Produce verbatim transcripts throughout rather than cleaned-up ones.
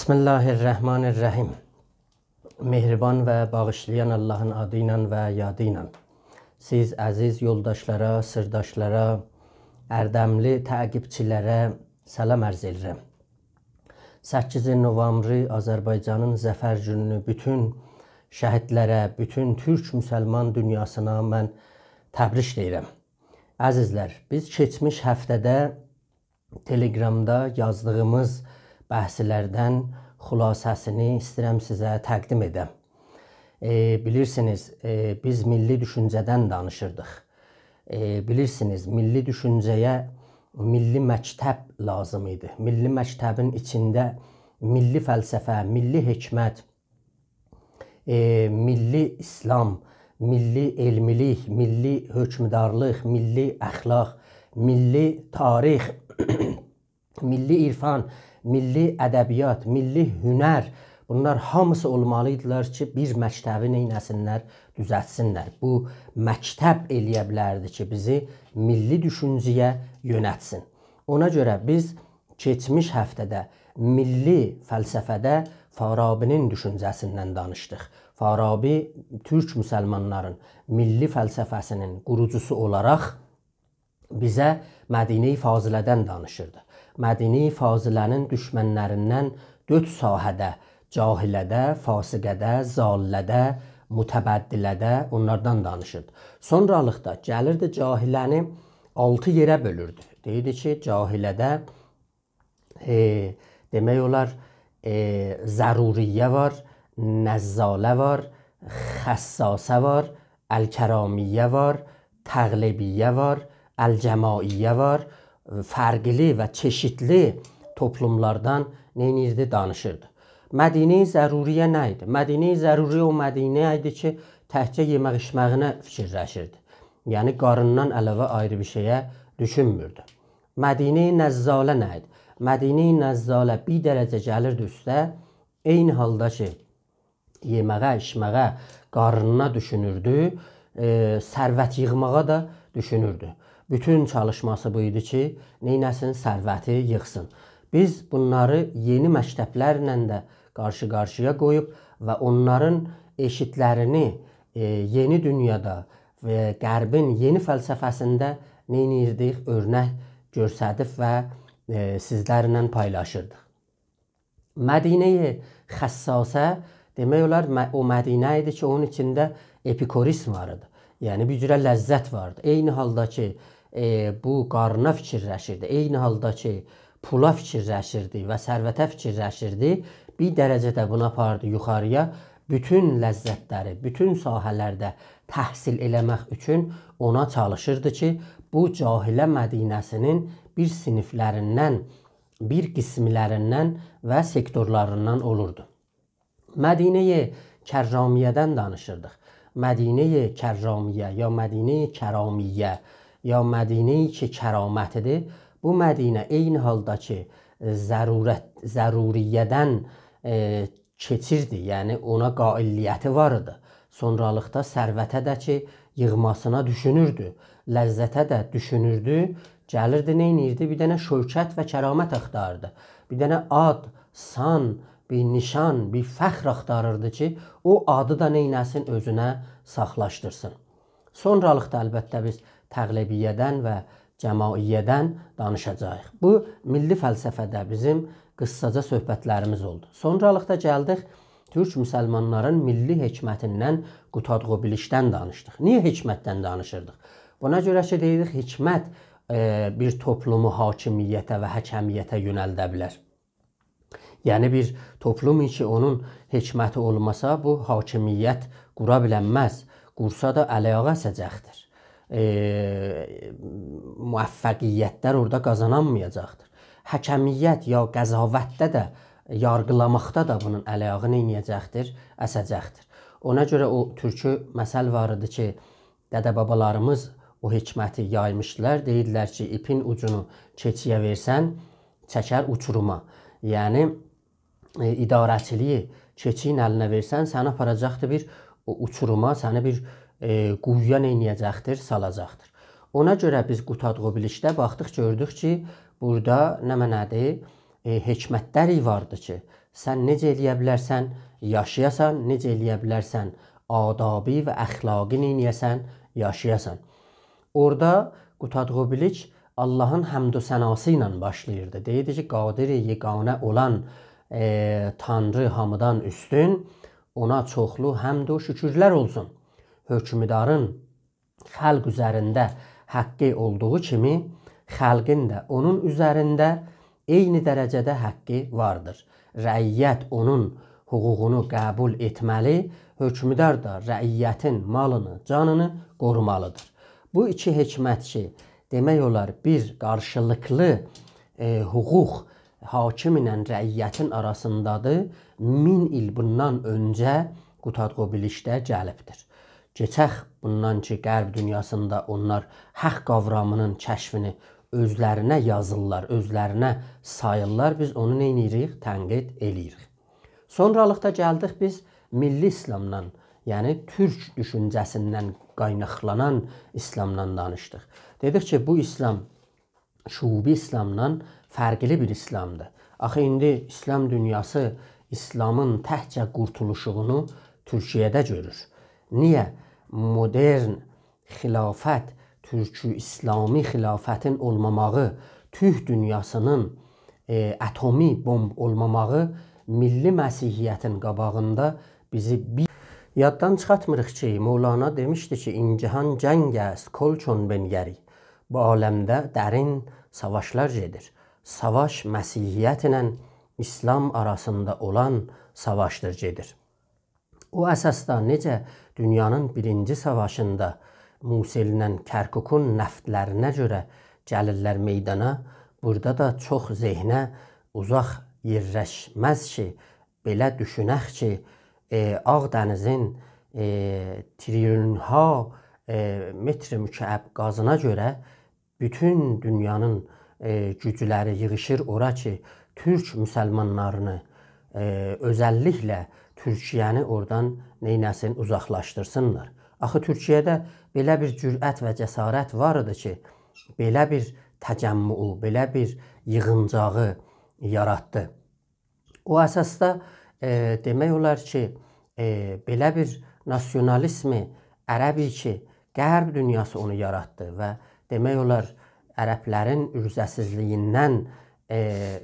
بسم الله الرحمن الرحیم. مهربان و باغیشلایان آللاهین آدی ایله و یادی ایله. سیز عزیز یولداشلارا، سیرداشلارا، اردملی تعقیبچیلره سلام عرض ائدیرم. سککیز نووامبری، آذربایجانین ظفر گونونو بوتون شهیدلره، بوتون تورک مسلمان دونیاسینا من تبریک دئییرم. عزیزلر، بیز کئچمیش هفته‌ده تلگرامدا یازدیغیمیز بحثلردن خلاصه‌سینی ایسته‌ییرم سیزه تقدیم ائدم. ائ، بیلیرسینیز، ائ، بیز میللی دوشونجه‌دن دانیشیردیق. ائ، بیلیرسینیز، میللی دوشونجه‌یه میللی مکتب لازیم ایدی. میللی مکتبین ایچینده میللی فلسفه، میللی حکمت، ائ، میللی ایسلام، میللی علملیک، میللی حکمدارلیق، میللی اخلاق، میللی تاریخ، میللی عرفان، میللی ادبیات، میللی هنر، بونلار هامیسی اولمالی ایدیلر کی، بیر مکتبی نئینه‌سینلر، دوزلتسینلر. بو مکتب ائلیه بیلردی کی، بیزی میللی دوشونجه‌یه یؤنتسین. اونا گؤره بیز کئچمیش هفته‌ده میللی فلسفه‌ده فارابی‌نین دوشونجه‌سیندن دانیشدیق. فارابی تورک مسلمانلارین میللی فلسفه‌سینین قوروجوسو اولاراق بیزه مدینه فاضله‌دن دانیشیردی. مدینه فاضله‌نین دوشمنلریندن دؤرد ساحه‌ده، جاهله‌ده، فاسقه‌ده، ضاله‌ده، متبدله‌ده، اونلاردان دانیشیردی. سونرالیقدا گلیردی، جاهله‌نی آلتی یئره بؤلوردو. دئییردی کی، جاهله‌ده، ائ، دئمک اولار، ائ، ضروریه وار، نزاله وار، خساسه وار، الکرامیه وار، تغلبیه وار، الجماعیه وار. فرقلی و چئشیتلی توپلوملاردان نئینیردی؟ دانیشیردی. مدینه ضروریه نه ایدی؟ مدینه ضروری او مدینه ایدی کی، تکجه یئمک ایچمه‌یینه فیکیرلشیردی. یعنی، قاریندان علاوه آیری بیر شئیه دوشونموردو. مدینه نزاله نه ایدی؟ مدینه نزاله بیر درجه گلیردی اوسته، عینی حالدا کی، یئمه‌یه، ایچمه‌یه، قارنینا دوشونوردو، ائ، ثروت ییغماغا دا دوشونوردو. بوتون چالیشماسی بو ایدی کی، نئینه‌سین، ثروتی ییغسین. بیز بونلاری یئنی مکتبلرله ده قارشی-قارشییا قویوب و اونلارین ائشیکلرینی، ائ، یئنی دونیادا و غربین یئنی فلسفه‌سینده نئینیردیک؟ اؤرنک گؤستریب و، ائ، سیزلرله پایلاشیردیق. مدینه خساسه، دئمک اولار، م-، او مدینه ایدی کی، اونون ایچینده اپیکوریسم وار ایدی. یعنی، بیر جوره لذت واردی. عینی حالدا کی، ائ، بو قارنینا فیکیرلشیردی، عینی حالدا کی، پولا فیکیرلشیردی و ثروته فیکیرلشیردی، بیر درجه ده بونو آپاردی یوخارییا. بوتون لذتلری، بوتون ساحه‌لرده تحصیل ائله‌مک اوچون اونا چالیشیردی کی، بو جاهله مدینه‌سینین بیر صینیفلریندن، بیر قسملریندن و سکتورلاریندان اولوردو. مدینه کرامیه‌دن دانیشیردیق. مدینه کرامیه یا مدینه کرامیه یا مدینه کی کرامتی‌دیر. بو مدینه عینی حالدا کی، ضرورت، ضروریه‌دن، ائ، کئچیردی، یعنی اونا قائلیتی وار ایدی. سونرالیقدا ثروته ده کی، ییغماسینا دوشونوردو، لذته ده دوشونوردو، گلیردی، نئینیردی؟ بیر دنه شوکت و کرامت آختاریردی. بیر دنه آد، سان، بیر نشان، بیر فخر آختاریردی کی، او آدی دا نئینه‌سین، اؤزونه ساخلاشدیرسین. سونرالیقدا البته بیز تغلبیه‌دن و جماعیه‌دن دانیشاجاغیق. بو میللی فلسفه‌ده بیزیم قیسساجا صحبتلریمیز اولدو. سونرالیقدا گلدیک تورک مسلمانلارین میللی حکمتیندن، قوتادغو بیلیشدن دانیشدیق. نییه حکمتدن دانیشیردیق؟ بونا گؤره کی، دئییریک، حکمت، ائ، بیر توپلومو حاکمیته و حکمیته یؤنلده بیلر. یعنی بیر توپلوم کی، اونون حکمتی اولماسا، بو حاکمیت قورا بیلنمز. قورسا دا ال-آیاغی اسه‌جکدیر. ائ، موفقیتلر اورادا قازانانمایاجاقدیر. حکمیت یا قضاوتده ده، یارغیلاماقدا دا بونون ال-آیاغی نئینیه‌جکدیر؟ اسه‌جکدیر. اونا گؤره او تورکو مثل وار ایدی کی، دده-بابالاریمیز او حکمتی یایمیشدیلار. دئییرلر کی، ایپین اوجونو کئچی‌یه وئرسن، چکر اوچوروما. یعنی، ائ، اداره‌چیلیگی کئچی‌نین الینه وئرسن، سنی آپاراجاقدیر بیر او اوچوروما، سنی بیر، ائ، قویویا نئینیه‌جکدیر؟ سالاجاقدیر. اونا گؤره بیز قوتادغو بیلیشده باخدیق، گؤردوک کی، بورادا نمنه‌دیر؟ ائ، حکمتلری واردی کی، سن نئجه ائلیه بیلرسن یاشایاسان، نئجه ائلیه بیلرسن آدابی و اخلاقی نئینیه‌سن، یاشایاسان. اورادا قوتادغو بیلیک آللاهین حمد و ثناسی ایله باشلاییردی. دئییردی کی، قادر یگانه اولان، ائ، تانری هامیدان اوستون، اونا چوخلو حمد و شکرلر اولسون. حکمدارین خلق اوزرینده حقی اولدوغو کیمی، خلقین ده اونون اوزرینده عینی درجه‌ده حقی واردیر. رعیت اونون حقوقونو قبول ائتمه‌لی، حکمدار دا رعیتین مالینی، جانینی قورومالیدیر. بو ایکی حکمت کی، دئمک اولار، بیر قارشیلیقلی، ائ، حقوق حاکم ایله رعیتین آراسیندادیر، مین ایل بوندان اؤنجه قوتادغو بیلیکده گلیبدیر. کئچک بوندان کی، غرب دونیاسیندا اونلار حق قاورامینین کشفینی اؤزلرینه یازیرلار، اؤزلرینه ساییرلار، بیز اونو نئینیریک؟ تنقید ائله‌ییریک. سونرالیقدا گلدیک بیز میللی ایسلامدان، یعنی تورک دوشونجه‌سیندن قایناقلانان ایسلامدان دانیشدیق. دئدیک کی، بو ایسلام شعوبی ایسلامدان فرقلی بیر ایسلامدیر. آخی ایندی ایسلام دونیاسی ایسلامین تکجه قورتولوشوغونو تورکیه‌ده گؤرور. نییه؟ مدرن خلافت، تورکی ایسلامی خلافتین اولماماغی، تورک دونیاسینین، ائ، اتمی بمب اولماماغی میللی مسیحیتین قاباغیندا بیزی بیر... یاددان چیخارتمیریق کی، مولانا دئمیشدی کی، «این جهان جنگ است، کل چون بنگری.» بو عالمده درین ساواشلار گئدیر. ساواش مسیحیت ایله ایسلام آراسیندا اولان ساواشدیر، گئدیر. او اساسدا نئجه دونیانین بیرینجی ساواشیندا موصل ایله کرکوکون نفتلرینه گؤره گلیرلر میدانا، بورادا دا چوخ ذهنه اوزاق یئرلشمز کی، بئله دوشونک کی، ائ، آغ دنیزین، ائ، تریلیون‌ها، ائ، متر مکعب گازینا گؤره بوتون دونیانین، ائ، گوجلری ییغیشیر اورا کی، تورک مسلمانلارینی، ائ، اؤزللیکله تورکیه‌نی اورادان نئینه‌سین، اوزاقلاشدیرسینلار. آخی تورکیه‌ده بئله بیر جرأت و جسارت وار ایدی کی، بئله بیر تجمعو، بئله بیر ییغینجاغی یاراتدی. او اساسدا، ائ، دئمک اولار کی، ائ، بئله بیر ناسیونالیزمی عربی کی، غرب دونیاسی اونو یاراتدی و دئمک اولار عربلرین عرضه‌سیزلیگیندن، ائ،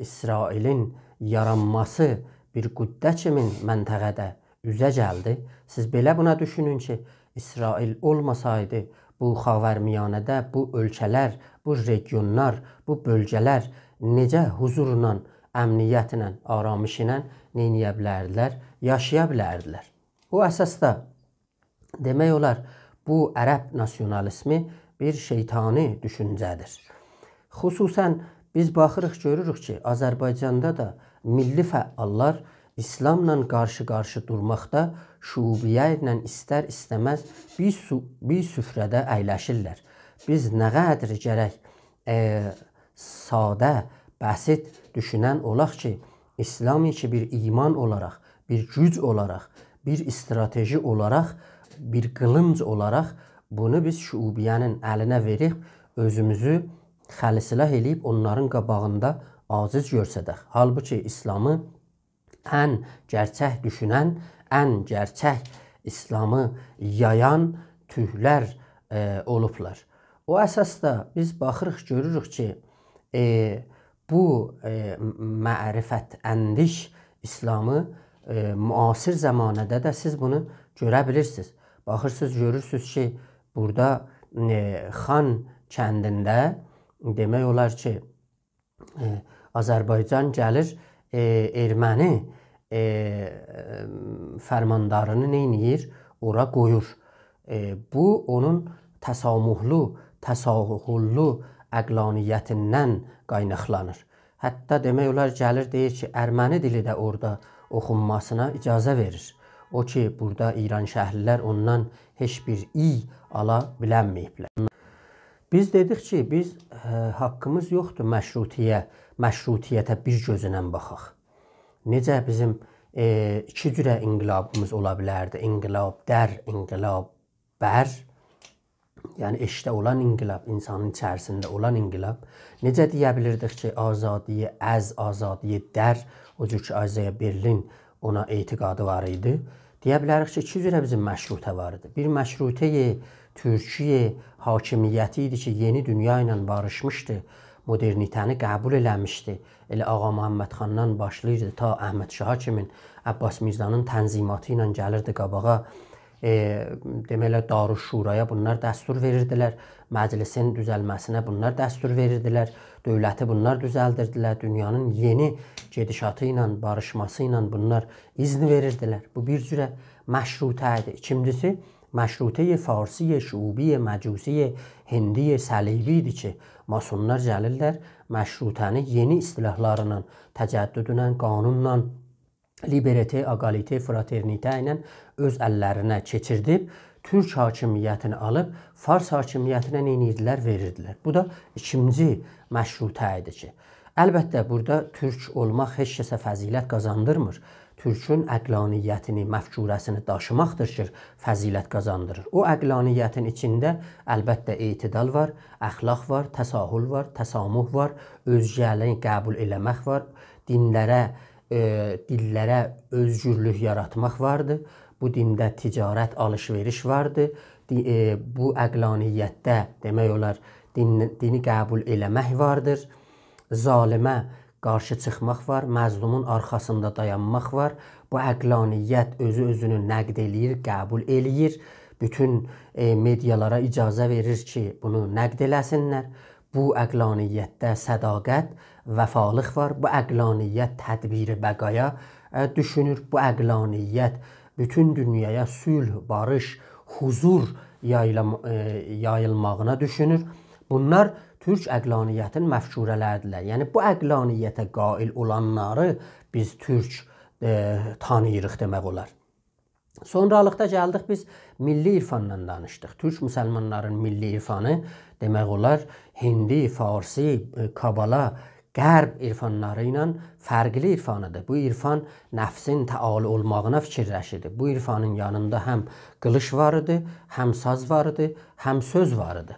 اسرائیلین یارانماسی بیر غده کیمین منطقه‌ده اوزه گلدی. سیز بئله بونا دوشونون کی، اسرائیل اولماسایدی، بو خاورمیانه‌ده بو اؤلکه‌لر، بو رئگیونلار، بو بؤلگه‌لر نئجه حضورلا، امنیتله، آرامش ایله نئینیه بیلردیلر؟ یاشایا بیلردیلر. او اساسدا دئمک اولار، بو عرب ناسیونالیزمی بیر شیطانی دوشونجه‌دیر. خصوصاً بیز باخیریق، گؤروروک کی، آذربایجاندا دا میللی فعاللار ایسلاملا قارشی-قارشی دورماقدا شعوبیه ایله ایستر-ایسته‌مز بیر سو-، بیر سفره‌ده اَیلشیرلر. بیز نه قدر گرک، ائ، ساده، بسیط دوشونن اولاق کی، ایسلام کی، بیر ایمان اولاراق، بیر گوج اولاراق، بیر استراتژی اولاراق، بیر قیلینج اولاراق بونو بیز شعوبیه‌نین الینه وئریب، اؤزوموزو خلع سلاح ائله‌ییب اونلارین قاباغیندا عاجز گؤرسدک. حالبوکی ایسلامی ان گرچک دوشونن، ان گرچک ایسلامی یایان تورکلر، ائ، اولوبلار. او اساسدا بیز باخیریق، گؤروروک کی، ائ، بو، ائ، معرفت اندیش ایسلامی، ائ، معاصر زمانه‌ده ده سیز بونو گؤره بیلیرسینیز. باخیرسینیز، گؤرورسونوز کی، بورادا، ائ، خان کندینده دئمک اولار کی، ائ، آذربایجان گلیر، ائ، ارمنی، ائ، فرماندارینی نئینییر؟ اورا قویور. ائ، بو، اونون تسامحلو، تساهللو عقلانیتیندن قایناقلانیر. حتی دئمک اولار، گلیر، دئییر کی، ارمنی دیلی ده اورادا اوخونماسینا اجازه وئریر. او کی، بورادا ایرانشهرلی‌لر اوندان هئچ بیر ای آلا بیلنمه‌ییبلر. بیز دئدیک کی، بیز، ائ، حاققیمیز یوخدور مشروطیه-، مشروطیته بیر گؤزونن باخاق. نئجه بیزیم، ائ، ایکی جوره انقلابیمیز اولا بیلردی؟ انقلاب در، انقلاب بر. یعنی ائشیکده اولان انقلاب، اینسانین ایچریسینده اولان انقلاب. نئجه دئیه بیلیردیک کی، آزادی از، آزادی در، او جور کی، آیزایا برلین اونا اعتقادی وار ایدی؟ دئیه بیلریک کی، ایکی جوره بیزیم مشروطه وار ایدی. بیر مشروطه‌ی تورکی حاکمیتی ایدی کی، یئنی دونیا ایله باریشمیشدی، مدرنیته‌نی قبول ائله‌میشدی. ائله آغا محمد خاندان باشلاییردی، تا احمد شاها کیمین، عباس میرزانین تنظیماتی ایله گلیردی قاباغا. ائ، دئمک اولار، دارالشورایا بونلار دستور وئریردیلر، مجلسین دوزلمه‌سینه بونلار دستور وئریردیلر، دؤولتی بونلار دوزلدیردیلر، دونیانین یئنی گئدیشاتی ایله، باریشماسی ایله بونلار اذن وئریردیلر. بو بیر جوره مشروطه ایدی. ایکینجیسی، مشروطه‌ی فارسی، شعوبی، مجوسی، هندی، صلیبی ایدی کی، ماسونلار گلیرلر، مشروطه‌نی یئنی اصطلاحلارلا، تجددله، قانونلا، لیبرته، اگالیته، فراترنیته ایله اؤز اللرینه کئچیردیب، تورک حاکمیتینی آلیب، فارس حاکمیتینه نئینیردیلر؟ وئریردیلر. بو دا ایکینجی مشروطه ایدی کی، البته، بورادا تورک اولماق هئچ کسه فضیلت قازاندیرمیر. تورکون عقلانیتینی، مفکوره‌سینی داشیماقدیر کی، فضیلت قازاندیریر. او عقلانیتین ایچینده، البته، اعتدال وار، اخلاق وار، تساهل وار، تسامح وار، اؤزگه‌نی قبول ائله‌مک وار، دینلره، ائ، دیللره اؤزگورلوک یاراتماق واردی. بو دینده تجارت، آلیش-وئریش واردی. دی-، ائ، بو عقلانیتده، دئمک اولار، دین، دینی قبول ائله‌مک واردیر. ظالمه قارشی چیخماق وار، مظلومون آرخاسیندا دایانماق وار. بو عقلانیت اؤزو اؤزونو نقد ائله‌ییر، قبول ائله‌ییر. بوتون، ائ، مئدیالارا اجازه وئریر کی، بونو نقد ائله‌سینلر. بو عقلانیتده صداقت، وفالیق وار. بو عقلانیت تدبیر بقایا، ائ، دوشونور. بو عقلانیت بوتون دونیایا صلح، باریش، حضور یاییلام-، ائ، یاییلماغینا دوشونور. بونلار تورک عقلانیتین مفکوره‌لریدیرلر. یعنی، بو عقلانیته قائل اولانلاری بیز تورک، ائ، تانیییریق دئمک اولار. سونرالیقدا گلدیک، بیز میللی عرفاندان دانیشدیق. تورک مسلمانلارین میللی عرفانی، دئمک اولار، هندی، فارسی، ائ، کابالا، غرب عرفانلاری ایله فرقلی عرفانیدیر. بو عرفان نفسین تعالی اولماغینا فیکیرلشیردی. بو عرفانین یانیندا هم قیلیش وار ایدی، هم ساز وار ایدی، هم سؤز وار ایدی.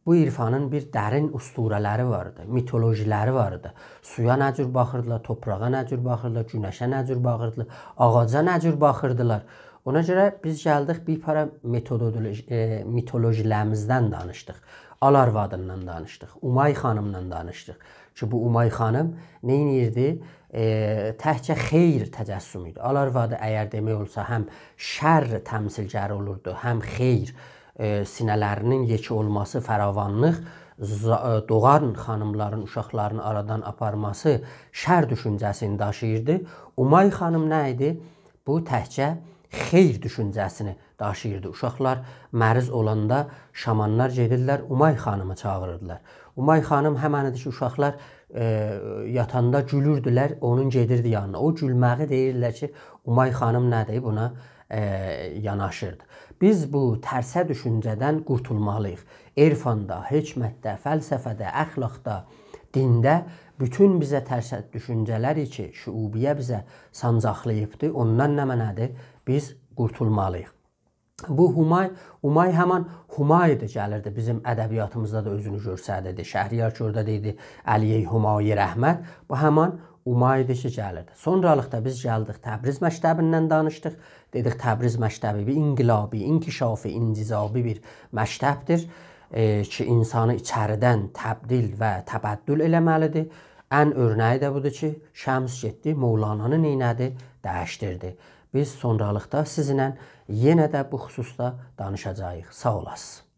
بو عرفانین بیر درین اسطوره‌لری وار ایدی، میتولوژی‌لری وار ایدی. سویا نه جور باخیردیلار، توپراغا نه جور باخیردیلار، گونشه نه جور باخیردیلار، آغاجا نه جور باخیردیلار. اونا گؤره بیز گلدیک بیر پارا متودولوژی، ائ، میتولوژی‌لریمیزدن دانیشدیق. آل آروادیندان دانیشدیق، اومای خانیمدان دانیشدیق. کی، بو اومای خانیم نئینیردی؟ ائ، تکجه خیر تجسم ایدی. آل آروادی اگر دئمک اولسا، هم شر تمثیلگری اولوردو، هم خیر، ائ، سینه‌لرینین یئکه اولماسی، فراوانلیق، زا-، ائ، دوغان خانیملارین، اوشاقلارین آرادان آپارماسی، شر دوشونجه‌سینی داشیییردی. اومای خانیم نه ایدی؟ بو تکجه خیر دوشونجه‌سینی داشیییردی. اوشاقلار مریض اولاندا شامانلار گئدیرلر، اومای خانیمی چاغیریردیلار. اومای خانیم همن ایدی کی، اوشاقلار، ائ، یاتاندا گولوردولر، اونون گئدیردی یانینا. او گولمه‌یی دئییرلر کی، اومای خانیم نه‌دیر، بونا، ائ، یاناشیردی. بیز بو ترسه دوشونجه‌دن قورتولمالیییق. عرفاندا، حکمتده، فلسفه‌ده، اخلاقدا، دینده بوتون بیزه ترسه دوشونجه‌لری کی، شعوبیه بیزه سانجاقلاییبدی، اوندان نمنه‌دیر؟ بیز قورتولمالیییق. بو هومای، اومای همان هومایدی، گلیردی. بیزیم ادبیاتیمیزدا دا اؤزونو گؤستریردی. شهریار کی اورادا دئییردی، «علیه همای رحمت»، بو همان اومایدی کی، گلیردی. سونرالیقدا بیز گلدیک، تبریز مکتبیندن دانیشدیق. دئدیک، تبریز مکتبی بیر انقلابی، انکشافی، انجذابی بیر مکتبدیر، ائ، کی، اینسانی ایچریدن تبدیل و تبدل ائله‌مه‌لیدیر. ان اؤرنه‌یی ده بودور کی، شمس گئتدی، مولانانی نئینه‌دی؟ دییشدیردی. بیز سونرالیقدا سیزینله یئنه ده بو خصوصدا دانیشاجاغیق. ساغ اولاسینیز.